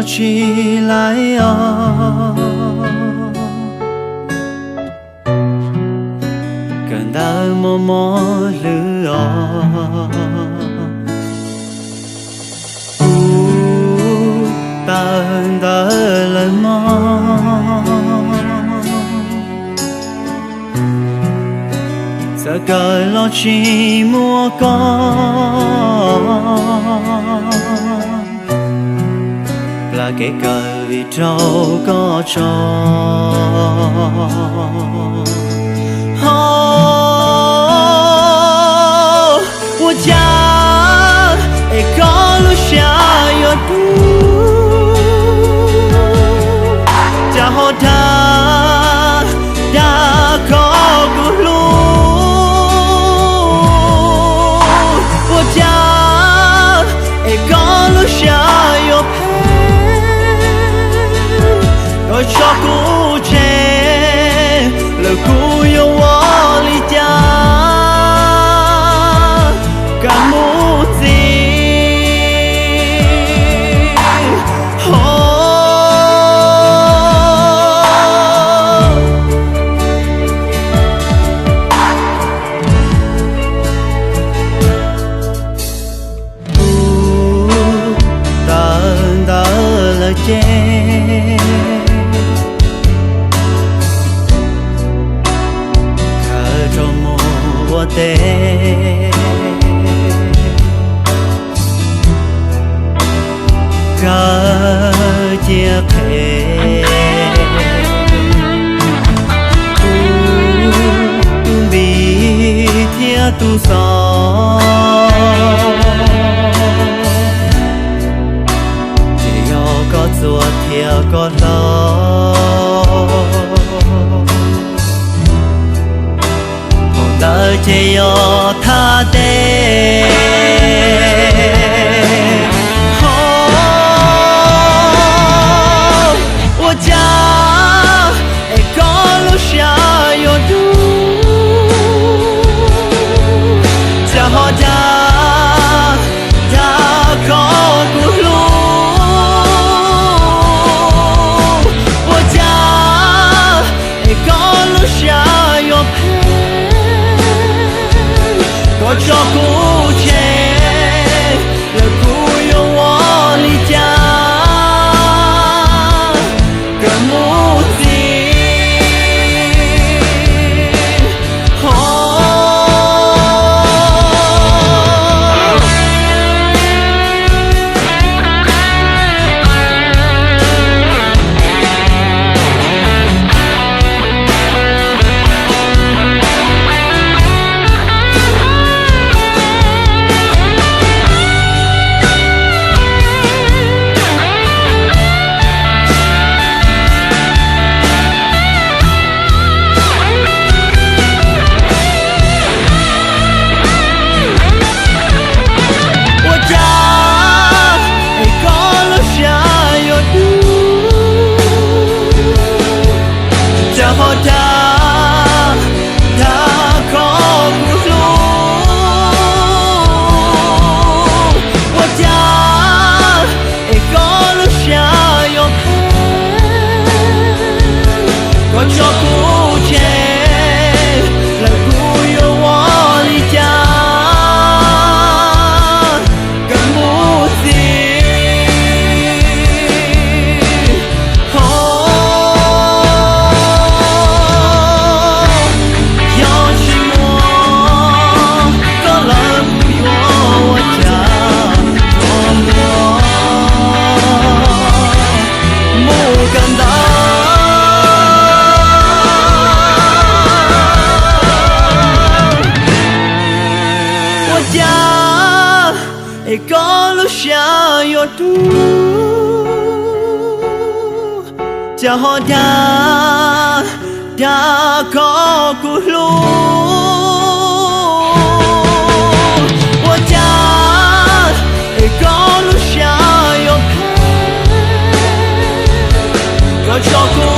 tsis laib os, kawm ntawv mos mos hlwb os. Kuv tawm ntawv lawm mog, txawm kawm los tsis muaj koj, plam kev kawm vim raug koj tso. Ho ua cas es koj lub siab yuav dub, cas ho dag dag koj kuv hlub. Ua cas es koj lub siab yuav phem, koj tso kuv tseg lawm kuv yuav ua li cas kam mus ntxiv. Ho kuv tawm ntawv lawm ces kawm rau mus ua teb, kawm cia qhev kuv tus npis thiab tus xov, ces yog koj txuas thiab koj hlob, thaum ntawd ces yog thaj teb. Ho ua cas es koj lub siab yuav dub, cas ho dag dag koj kuv hlub. Ua cas es koj lub siab yuav phem, koj tso kuv tseg lawm kuv yuav ua li cas kam mus ntxiv. Ho ua cas es koj lub siab yuav dub, cas ho dag dag koj kuv hlub. Ua cas es koj lub siab yuav phem, koj tso kuv tseg lawm kuv yuav ua li cas kam mus ntxiv. Ho yog tsis muaj koj lawm kuv yuav ua cas rov mus, mus kawm ntawv. Ua cas es koj lub siab yuav dub, cas ho dag dag koj kuv hlub. Ua cas es koj lub siab yuav phem, koj tso kuv